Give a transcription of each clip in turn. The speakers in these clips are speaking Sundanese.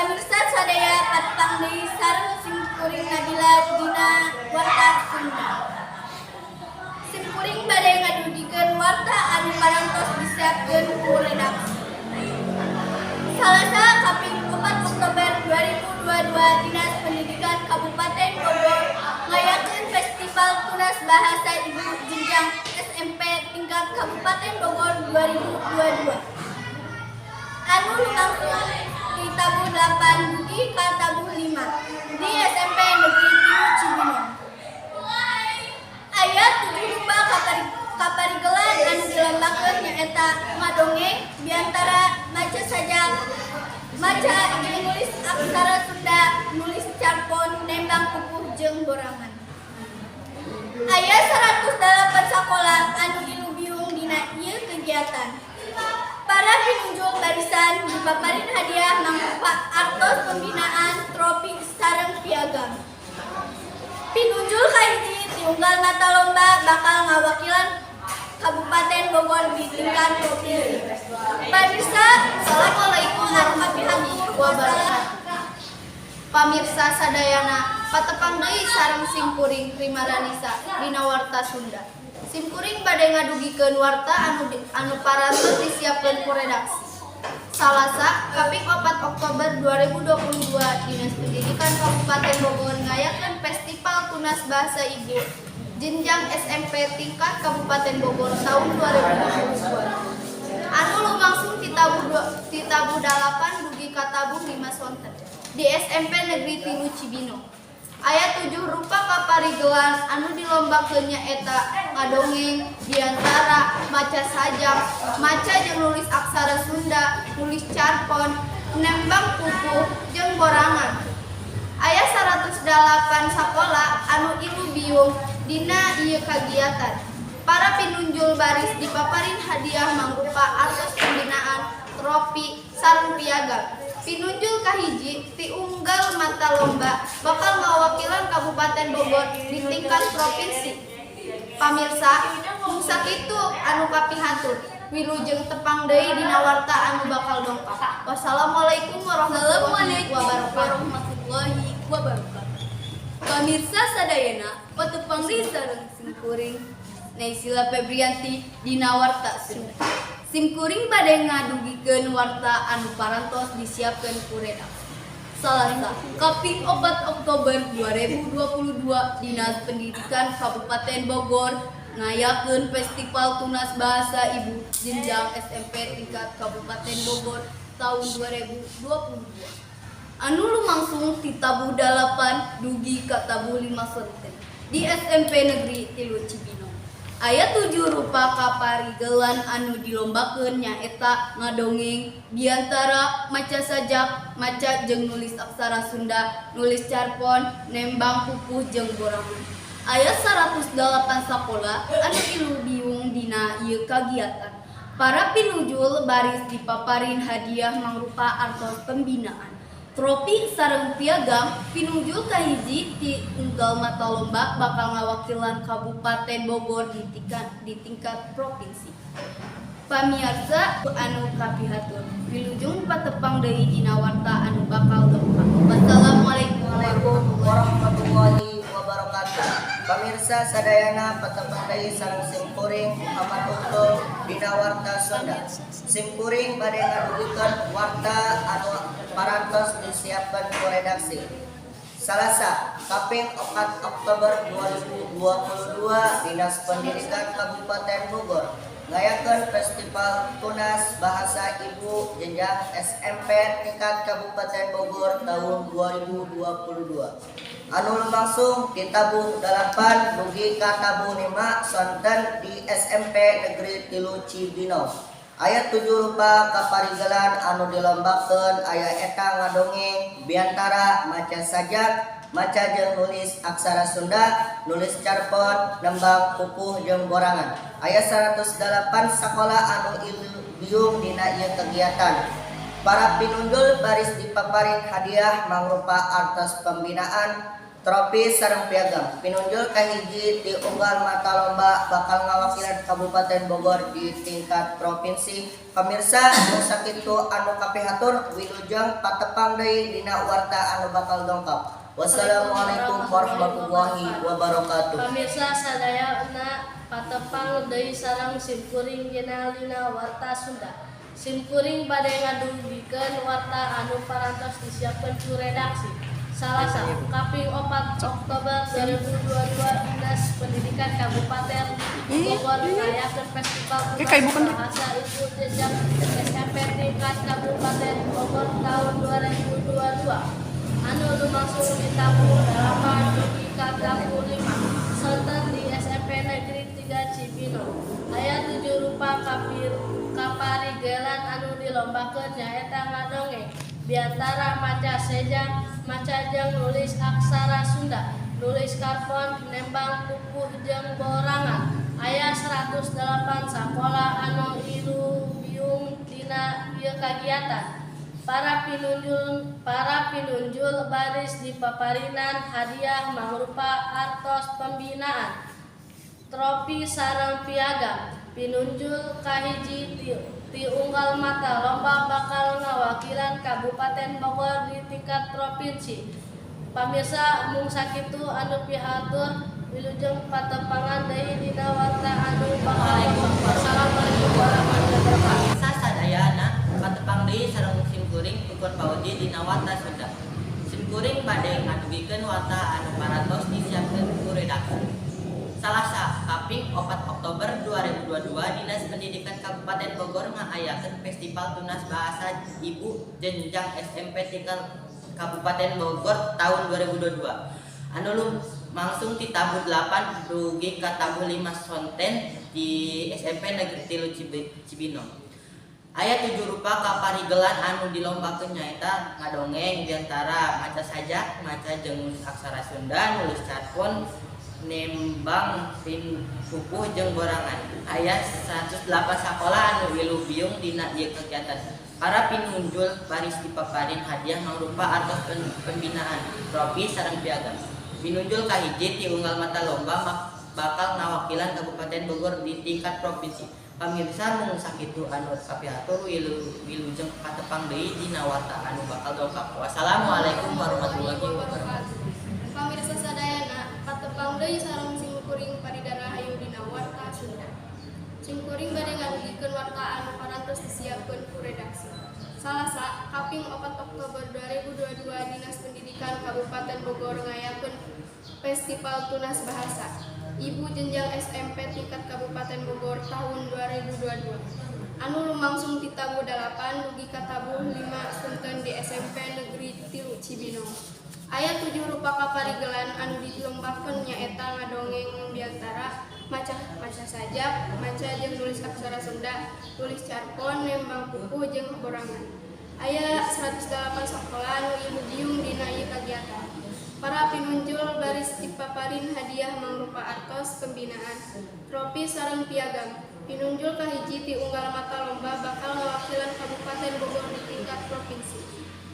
Pamirsa sadaya, patepang deui sareng simkuring Nabila dina Warta Sunda. Simkuring bade ngadugikeun warta anu parantos disiapkeun ku redaksi. Salasa kaping 4 Oktober 2022, Dinas Pendidikan Kabupaten Bogor ngayakeun Festival Tunas Bahasa Ibu jenjang SMP tingkat Kabupaten Bogor 2022 anu lumangsung di tabuh 8 dugi ka tabuh 5 di SMP Negeri 3 Cibinong. Aya tujuh rupa kaparigelan anu dilombakeun, nyaeta ngadongeng, biantara, maca sajak, maca jeung nulis aksara Sunda, nulis carpon, nembang pupuh jeung borangan. Aya 108 sakola anu ilubiung dina ieu kegiatan. Para pinunjul barisan dipaparin hadiah mangrupa artos pembinaan, trofi sareng piagam. Pinunjul kahiji ti unggal mata lomba bakal ngawakilan Kabupaten Bogor di tingkat provinsi. Pamirsa, Assalamualaikum anu kapihatur, wabarakatuh. Pamirsa sadayana, patepang deui sareng simkuring Rima Ranisa dina Warta Sunda. Simkuring bade ngadugikeun warta anu parantos disiapkeun ku redaksi. Salasa, kaping 4 Oktober 2022, Dinas Pendidikan Kabupaten Bogor ngayakeun Festival Tunas Bahasa Ibu jenjang SMP tingkat Kabupaten Bogor tahun 2022 anu lumangsung ti tabuh 8 dugi ka tabuh 5 sonten di SMP Negeri 3 Cibinong. Aya tujuh rupa kaparigelan anu dilombakeun, nyaeta ngadongeng, biantara, maca sajak, maca jeung nulis aksara Sunda, nulis carpon, nembang pupuh, jeung borangan. Aya 108 sakola anu ilubiung dina ieu kagiatan. Para pinunjul baris dipaparin hadiah mangrupa artos pembinaan, trofi, sareng piagam. Pinunjul kahiji ti unggal mata lomba bakal ngawakilan Kabupaten Bogor di tingkat provinsi. Pamirsa, mung sakitu anu kapihatur. Wilujeng tepang deui dina warta anu bakal dongkap. Wassalamualaikum warahmatullahi Assalamualaikum wabarakatuh. Warahmatullahi wabarakatuh. Pamirsa sadayana, patepang deui sareng simkuring Naysila Febrianti dina Warta Sunda. Simkuring bade ngadugikeun warta anu parantos disiapkeun ku redaksi. Salasa, kaping 4 Oktober 2022, Dinas Pendidikan Kabupaten Bogor ngayakeun Festival Tunas Bahasa Ibu jenjang SMP tingkat Kabupaten Bogor tahun 2022 anu lumangsung ti tabuh 8 dugi ka tabuh 5 sonten di SMP Negeri 3 Cibinong. Aya tujuh rupa kaparigelan anu dilombakeun, nyaeta ngadongeng, biantara, maca sajak, maca jeung nulis aksara Sunda, nulis carpon, nembang pupuh jeung borangan. Aya 108 sakola anu ilubiung dina ieu kagiatan. Para pinunjul baris dipaparin hadiah mangrupa artos pembinaan, trofi sareng piagam. Pinunjul kahiji ti unggal mata lomba bakal ngawakilan Kabupaten Bogor di tingkat provinsi. Pamiarsa anu kapihatur, wilujeng patepang deui dina warta anu bakal dongkap. Wassalamualaikum Assalamualaikum warahmatullahi wabarakatuh. Pamirsa sadayana, patepang deui sareng simkuring Muhammad Ukto dina Warta Sunda. Simkuring bade ngadugikeun warta anu parantos disiapkeun ku redaksi. Salasa, kaping 4 Oktober 2022, Dinas Pendidikan Kabupaten Bogor ngayakeun Festival Tunas Bahasa Ibu jenjang SMP tingkat Kabupaten Bogor tahun 2022 anu lumangsung di tabuh 8 dugi ka tabuh 5 sonten di SMP Negeri 3 Cibinong. Aya tujuh rupa kaparigelan anu dilombakeun, aya eta ngadongeng, biantara, maca sajak, maca jeung nulis aksara Sunda, nulis carpon, nembang pupuh jeung borangan. Aya 108 sakola anu ilubiung dina ieu kegiatan. Para pinunjul baris dipaparin hadiah mangrupa artos pembinaan, Trofi sareng piagam. Pinunjul kahiji ti unggal mata lomba bakal ngawakilan Kabupaten Bogor di tingkat provinsi. Pamirsa, nu sakitu anu kapihatur, wilujeng patepang deui dina warta anu bakal dongkap. Wassalamualaikum warahmatullahi wabarakatuh. Pamirsa sadayana, patepang deui sareng simkuring Jenal dina Warta Sunda. Simkuring bade ngadugikeun warta anu parantos disiapkeun ku redaksi. Salasa kaping 4 Oktober 2022, Dinas Pendidikan Kabupaten Bogor ngayakeun Festival Bahasa Ibu jenjang SMP tingkat Kabupaten Bogor tahun 2022 anu lumangsung di tabuh 8 dugi ka tabuh 5 sonten di SMP Negeri 3 Cibinong. Aya tujuh rupa kaparigelan anu dilombakeun, nyaeta ngadongeng, biantara maca sajak, maca jeung nulis aksara Sunda, nulis carpon, nembang pupuh jeung borangan. Aya 108 sakola anu ilubiung dina ieu kagiatan. Para pinunjul baris dipaparinan hadiah mangrupa artos pembinaan, trofi sareng piagam. Pinunjul kahiji ti unggal mata lomba bakal ngawakilan Kabupaten Bogor di tingkat provinsi. Pamirsa, mung sakitu anu pihatur, wilujeng patepangan deui dina warta anu bakal. Wassalamualaikum warahmatullahi wabarakatuh. Pamirsa sadayana, patepang deui sareng simkuring Tukon Pauji dina Warta Sunda. Simkuring bade ngadugikeun warta anu parantos disiapkeun ku redaksi. Salasa kaping 4 Oktober 2022, Dinas Pendidikan Kabupaten Bogor ngaayakeun Festival Tunas Bahasa Ibu jenjang SMP tingkat Kabupaten Bogor tahun 2022 anu lumangsung ti tabuh 8 dugi ka tabuh 5 sonten di SMP Negeri 3 Cibinong. Aya tujuh rupa kaparigelan anu dilombakeun, nyaeta ngadongeng, biantara maca sajak, maca jeung nulis aksara Sunda, nulis carpon, nembang pin pupuh jeung borangan. Aya 108 sakola anu ilubiung dina ieu kegiatan. Para pinunjul baris dipaparin hadiah mangrupa artos pembinaan, trofi sareng piagam. Pinunjul kahiji ti unggal mata lomba bakal ngawakilan Kabupaten Bogor di tingkat provinsi. Pamirsa, mung sakitu anu kapihatur, wilujeng patepang deui dina warta anu bakal dongkap. Wassalamualaikum warahmatullahi wabarakatuh. Pamirsa sadayana, patepang deui sareng simkuring Farida Rahayu dina Warta Sunda. Simkuring bade ngadugikeun warta anu parantos disiapkeun ku redaksi. Salasa, kaping 4 Oktober 2022, Dinas Pendidikan Kabupaten Bogor ngayakeun Festival Tunas Bahasa Ibu jenjang SMP tingkat Kabupaten Bogor tahun 2022 anu lumangsung ti tabuh 8 dugi ka tabuh 5 sonten di SMP Negeri 3 Cibinong. Aya tujuh rupa kaparigelan anu dilombakeun, nyaeta ngadongeng, biantara maca maca sajak, maca jeung nulis aksara Sunda, tulis carpon, nembang pupuh jeung borangan. Aya 108 sakola anu ilubiung dina ieu kagiatan. Para pinunjul baris dipaparin hadiah mangrupa artos pembinaan, trofi sareng piagam. Pinunjul kahiji ti unggal mata lomba bakal ngawakilan Kabupaten Bogor di tingkat provinsi.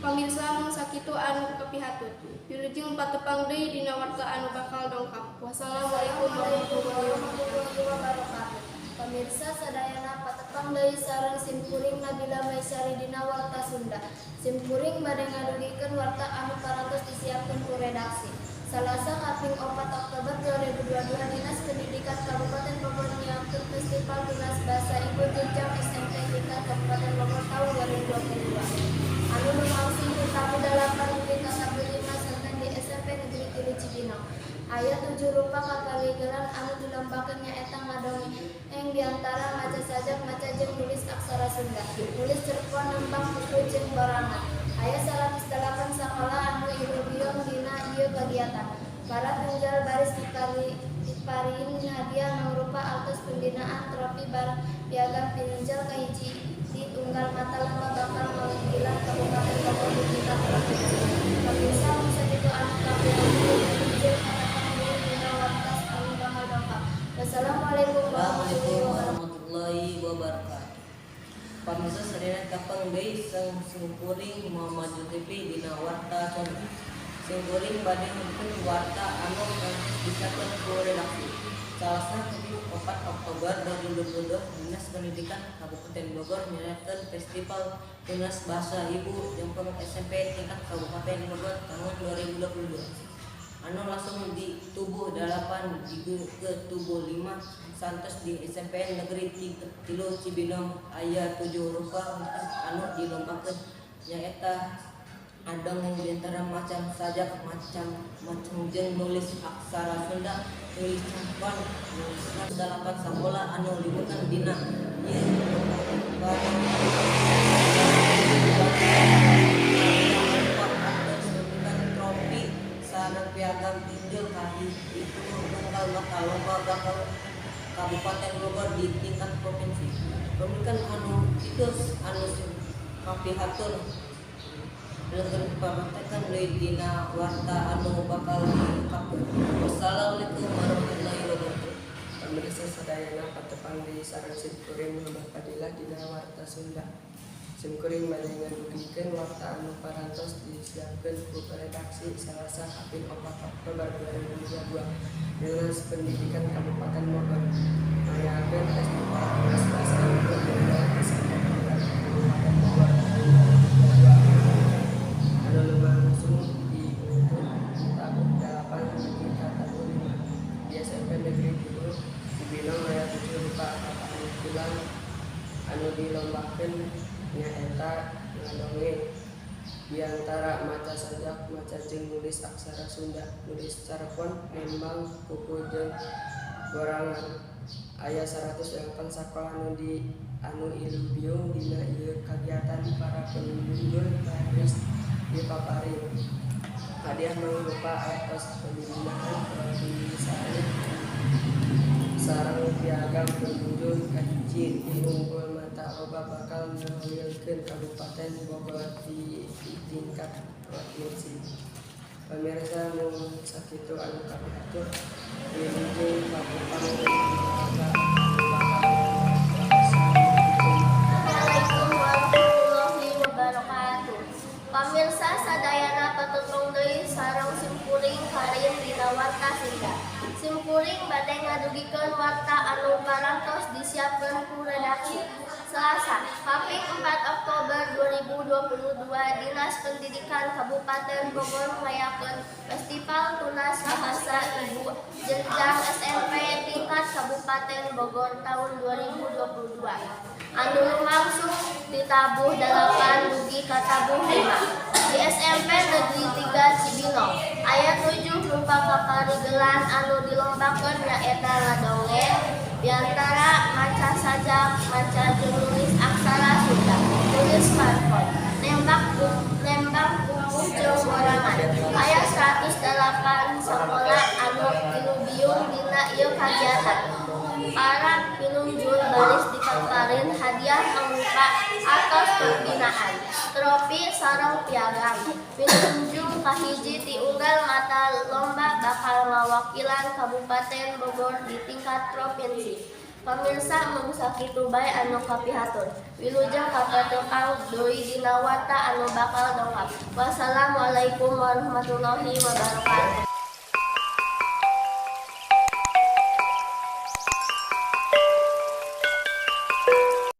Pamirsa, mung sakitu anu kapihatur. Wilujeng patepang deui dina warta anu bakal dongkap. Wassalamualaikum warahmatullahi wabarakatuh. Pemirsa sadayana, patepang deui sareng simkuring Nabila Maisari dina Warta Sunda. Simkuring bade ngadugikeun warta anu parantos disiapkeun ku redaksi. Salasa kaping 4 Oktober 2022, Dinas Pendidikan Kabupaten Bogor nyiapkeun Festival Tunas Bahasa Ibu jenjang SMP tingkat Kabupaten Bogor tahun 2022 anu lumangsung di tabuh 8 dugi ka tabuh 5 sonten di SMP Negeri 3 Cibinong. Aya tujuh rupa kaparigelan anu dilombakeun, nyaeta ngadongeng, biantara maca sajak, maca jeung nulis aksara Sunda, nulis cerpon, nembang pupuh jeung borangan. Aya 108 sakola anu ilubiung dina ieu kagiatan. Para pinunjul baris diparin hadiah mangrupa artos pembinaan, trofi bareng piagam. Pinunjul kahiji ti unggal mata lomba bakal ngawakilan Kabupaten Bogor di tingkat provinsi. Pamirsa, mung sakitu anu kapihatur, wilujeng patepang deui dina warta anu bakal dongkap. Wassalamualaikum Assalamualaikum warahmatullahi wabarakatuh. Warahmatullahi wabarakatuh. Pamirsa sadayana, tepang deui sareng simkuring Muhammad Zulkifli dina Warta Sunda. Simkuring bade ngedugikeun warta anu parantos disiapkeun ku redaksi. Salasa kaping 4 Oktober 2022, Dinas Pendidikan Kabupaten Bogor nyayakeun Festival Tunas Bahasa Ibu Jempol SMP tingkat Kabupaten Bogor tahun 2022 anu langsung ditubuh 8 dugi ka tubuh 5 sanes di SMPN Negeri 3 Cibinong. Aya 7 rupa anu dilombakeun, nyaeta ngadongeng diantara maca sajak, maca maca jeung nulis aksara Sunda, nulis cerpon, nulis dalapan sakola anu liwetan dina ieu lomba trofi sareng piagam. Pinunjul kahiji unggal mata lomba bakal Kabupaten Bogor di tingkat provinsi. Pemikiran anu kitu anu kapihatur, wilujeng kapatengkeun deui dina warta anu bakal diungkapkeun. Wassalamualaikum warahmatullahi wabarakatuh. Pamirsa sadayana, patepang deui sareng simkuring Muhammad Fadilah dina Warta Sunda. Simkuring bade ngadugikeun warta anu parantos disiapkeun ku redaksi. Salasa kaping 4 Oktober 2022, Dinas Pendidikan Kabupaten Bogor ngayakeun Festival Tunas Bahasa Ibu jenjang SMP tingkat Kabupaten Bogor tahun 2022 anu lumangsung ditabuh 8 dugi ka tabuh 5 di SMP Negeri 3 Cibinong. Aya 7 rupa kaparigelan anu dilombakeun, nyaeta ngadongeng diantara maca sajak, maca jeung nulis aksara Sunda, nulis cerpon, nembang pupuh jeung borangan. Aya 108 sakola anu ilubiung dina ieu kagiatan. Para pinunjul baris dipaparin hadiah mangrupa artos pembinaan, trofi sareng piagam. Pinunjul kahiji ti unggul mata lomba bakal ngawakilkeun Kabupaten Bogor di tingkat provinsi. Pamirsa, mung sakitu anu kapihatur. Wilujeng patepang deui dina warta anu bakal. Assalamualaikum warahmatullahi wabarakatuh. Pamirsa sadayana, patepang deui sareng simkuring Karin dina Warta Sunda. Simkuring bade ngadugikeun warta anu parantos disiapkeun ku redaksi. Selasa, kaping 4 Oktober 2022, Dinas Pendidikan Kabupaten Bogor ngayakeun Festival Tunas Bahasa Ibu jenjang SMP tingkat Kabupaten Bogor tahun 2022 anu lumangsung ditabuh 8 dugi ka tabuh 5 di SMP Negeri 3 Cibinong. Aya 7 rupa kaparigelan anu dilombakeun, nyaeta ngadongeng diantara maca sajak, maca jeung nulis aksara Sunda, nulis cerpon, nembang pupuh jeung borangan. Aya 108 sakola anu ilubiung dina ieu kagiatan. Para pinunjul baris dipaparin hadiah mangrupa artos pembinaan, trofi sareng piagam. Pinunjul kahiji ti unggal mata lomba bakal ngawakilan Kabupaten Bogor di tingkat provinsi. Pamirsa, mung sakitu bae anu kapihatur. Wilujeng kapatepang deui dina warta anu bakal dongkap. Wassalamualaikum warahmatullahi wabarakatuh.